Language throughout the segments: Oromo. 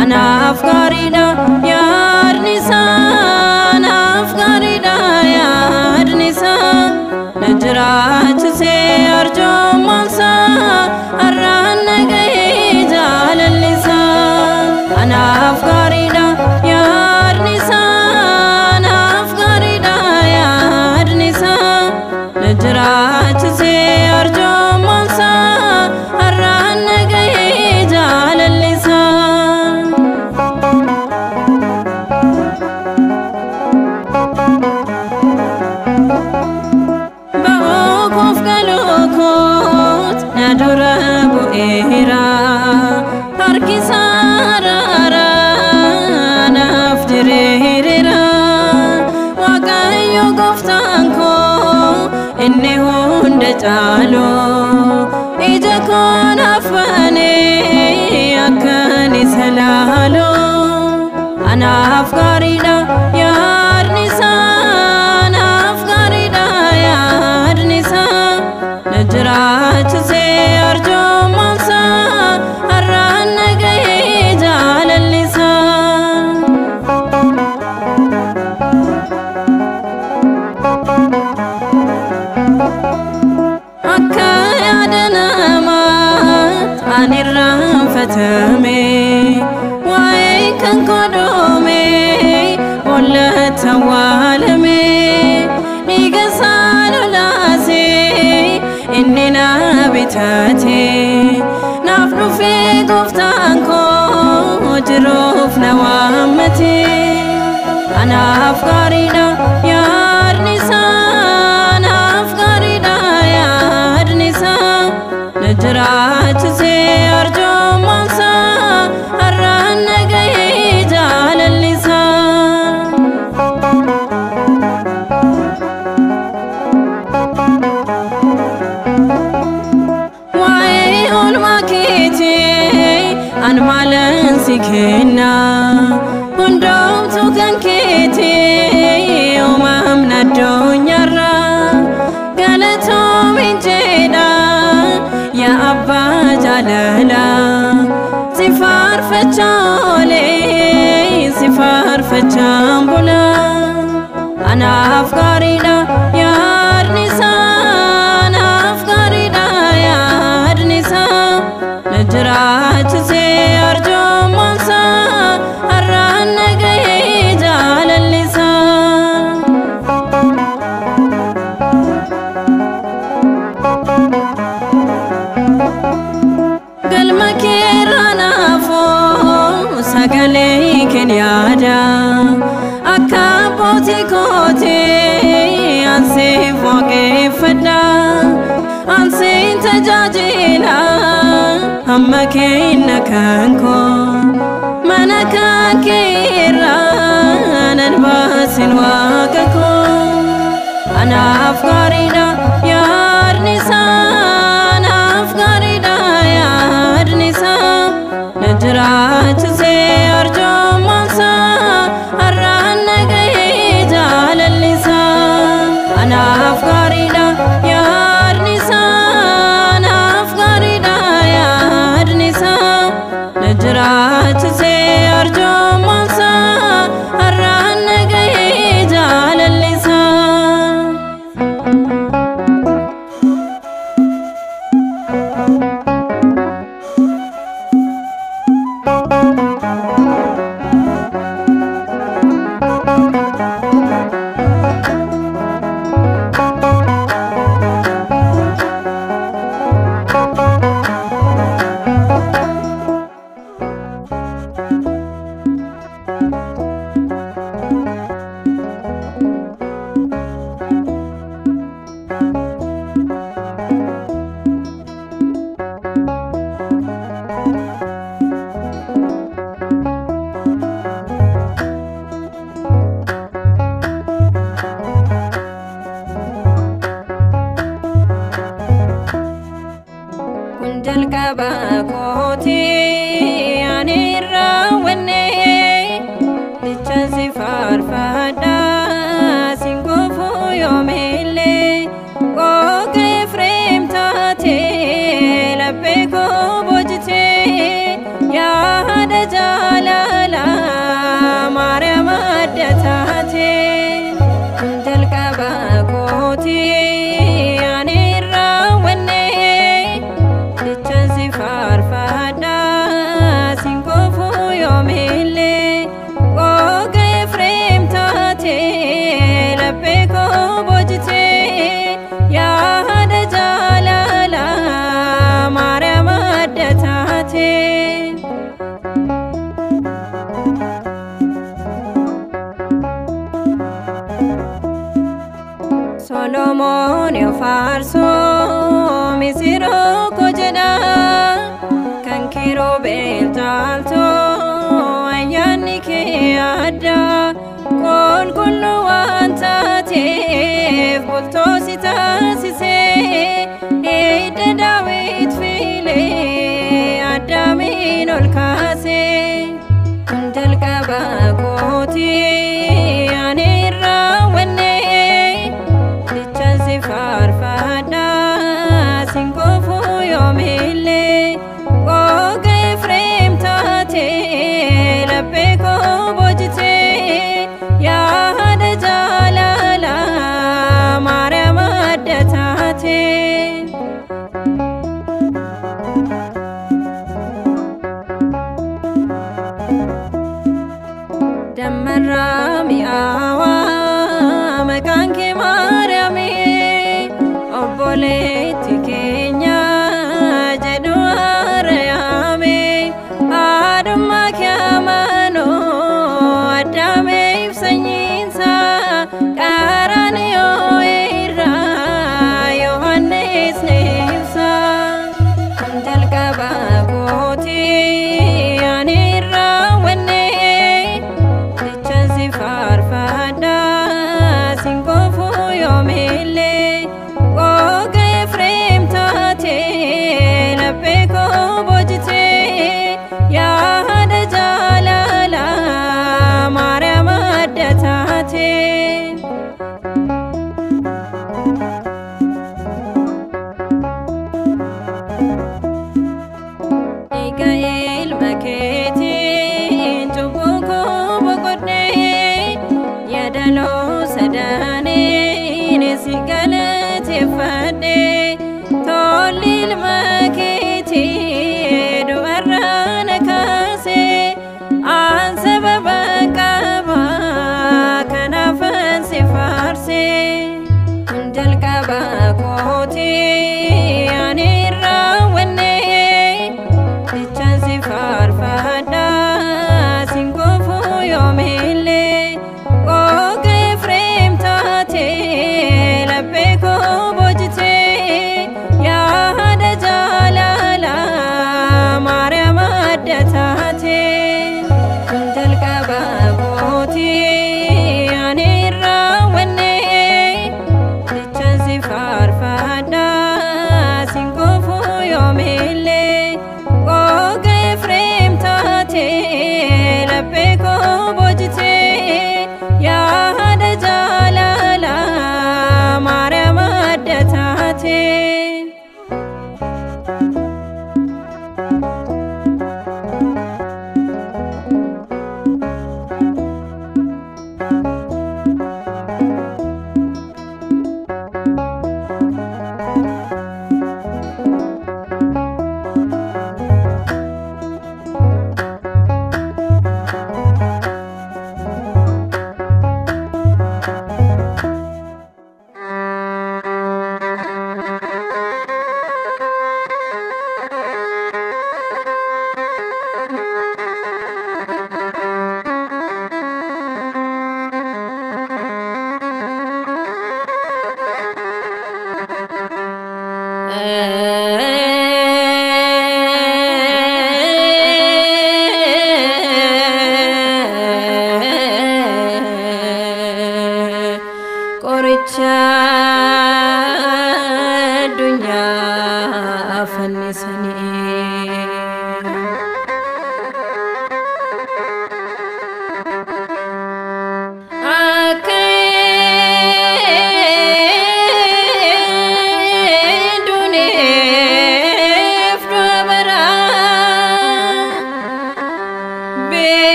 Anaaf gaariidha yaadni isaa, anaaf gaariidha yaadni isaa, na jiraachisee arjummaan isaa, har'aan na gahee jaalalli isaa. Anaaf gaariidha yaadni isaa, anaaf gaariidha yaadni isaa, na jiraachisee arjummaan isaa, har'aan na gahee jaalalli isaa. Ba'uuf galuukoot na dura bu'eera, harki isaa naaf diriireera. Waaqayyo gooftaan koo inni hunda caalu, ija koo naaf banee akkan isa laalu. Anaaf gaariidha yaadni isaa, anaaf gaariidha yaadni isaa, na jiraachisee arjummaan isaa, har'aan na gahee jaalalli isaa. Akka yaada namaatti ani irraanfatame, waa'ee kan kodhoome boollatti awwaalame, dhiiga isaa lolaasee inni na bitate, naaf dhufee gooftaan koo jiruuf na waammate. Anaaf gaariidha yaadni isaa, anaaf gaariidha yaadni isaa, na jiraachisee arjummaan isaa, har'aan na gahee jaalalli isaa. Waa'ee oolmaa keetii an maalan si kenna, hundumtuu kan keetii uumamna addunyaarra, galatoomin jedha yaa abbaa jaalala, si faarfachaa oolee si faarfachaan bula. Anaaf gaariidha yaadni isaa, anaaf gaariidha yaadni isaa, na jiraachisee arjummaan isaa, har'aan na gahee jaalalli isaa. Galma keerra naafoo sagalee keen yaada, akka abbootii kootii ansiif waaqeffadha, ansiin tajaajila hamma kenna kan koo, mana kan keerra nan baasin waaqa koo. Anaaf gaariidha yaadni isaa, anaaf gaariidha yaadni isaa, na jiraachisee arjummaan isaa, har'aan na gahee jaalalli isaa. Anaaf gaariidha yaadni isaa, anaaf gaariidha yaadni isaa, na jiraachisee arjummaan isaa, har'aan na gahee jaalalli isaa. Jalqaba kootii ani raawwanne lichan si faarfadha sin kufuu yoomillee qooqa Efreem taatee laphee koo boojitee yaada jaalala Maariyaam adda taatee. Jalqaba kootii ani raawwanne lichan si faarfadha sin kufuu yoomillee qooqa Efreem taatee laphee koo boojitee yaada jaalala Maariyaam adda taatee. Solomoon yoo faarsoo misiroo koo jedha kan kiirubeel caaltoo ayyaanni kee adda qulqulluu waan taateef bultoo si taasisee hidda Daawit filee Addaamiin ol kaasee. Jalqaba kootii ani raawwanne lichan si faarfadha sin kufuu yoomillee qooqa Efreem taatee laphee koo boojitee yaada jaalala Maariyaam adda taatee. Dammarraa mi'aawaa maqaan kee Maariyaami obboleetti keenya jedhu Maariyaami haadhummaa kee amanuu Addaameef sanyiinsa Qaraaniyoo irraa Yohaannis ni ibsa. Jalqaba kootii ani raawwanne lichan si faarfadha sin kufuu yoomillee qooqa Efreem taatee laphee koo boojitee yaada jaalala Maariyaam adda taatee. Egaa ilma keetiin cubbuu koo boqodhee yaadaloo sadaaniin si galateeffadhee tolli ilma keetii du'arraa na kaasee aan sababa qaba kanaafan si faarsee. Jalqaba kootii ani raawwanne lichan si faarfadha sin kufuu yoomillee qooqa Efreem taatee laphee koo boojitee yaada jaalala Maariyaam adda taatee. Jalqaba kootii ani raawwanne lichan si faarfadha sin kufuu yoomillee qooqa Efreem taatee laphee koo boojitee yaada jaalala Maariyaam adda taatee.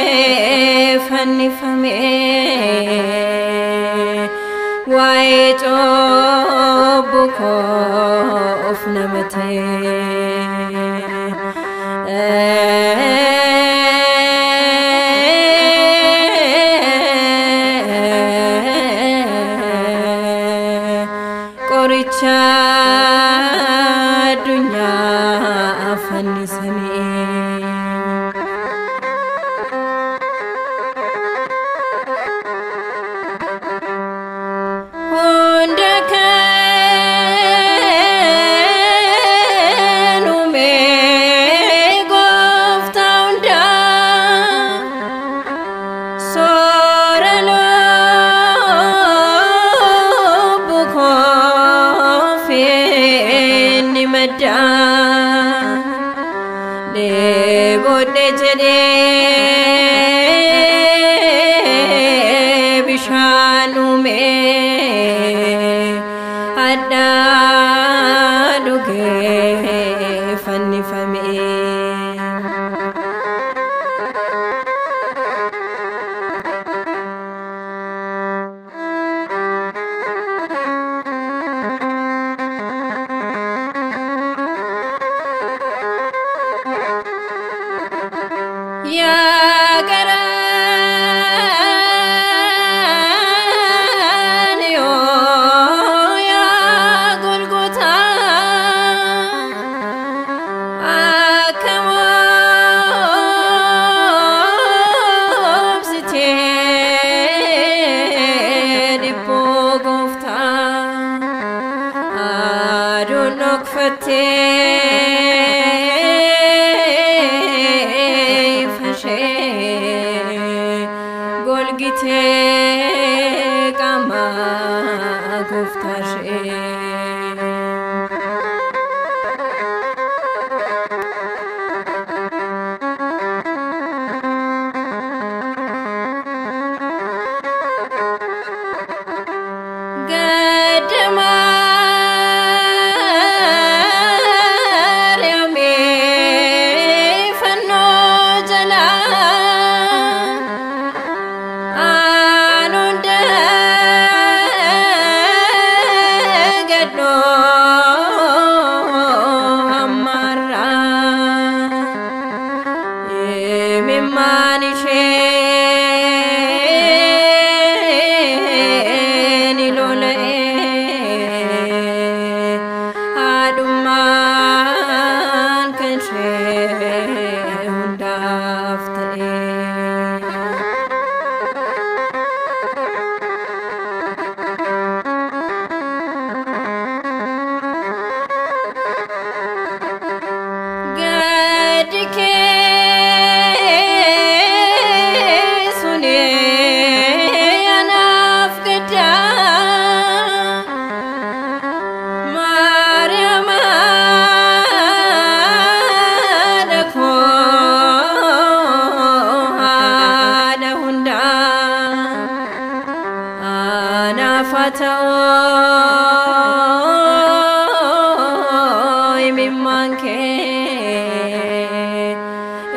Baatee fannifamee waa'ee cubbuu koof nama ta'e. Qoricha addunyaa fannisanii. Hunda kan uume gooftaa hundaa soora lubbuu koof inni madda. Dheebodhe jedhee bishaan uume hadhaa dhugee fannifame. Yaa Qaraaniyoo yaa Golgotaa akkam obsitee dhiphoo gooftaa aduun dhokfattee fashee golgitee qaama gooftaa ishee. Gadda Maariyaamii fannoo jalaa aanuun dagadhoo ammarraa imimmaan ishee ni lola'e haadhummaan kan ishee hundaaf ta'e. Gadi keessune anaaf gadda Maariyaam haadha koo haadha hundaa anaaf haa ta'u imimmaan kee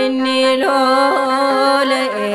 inni lola'e.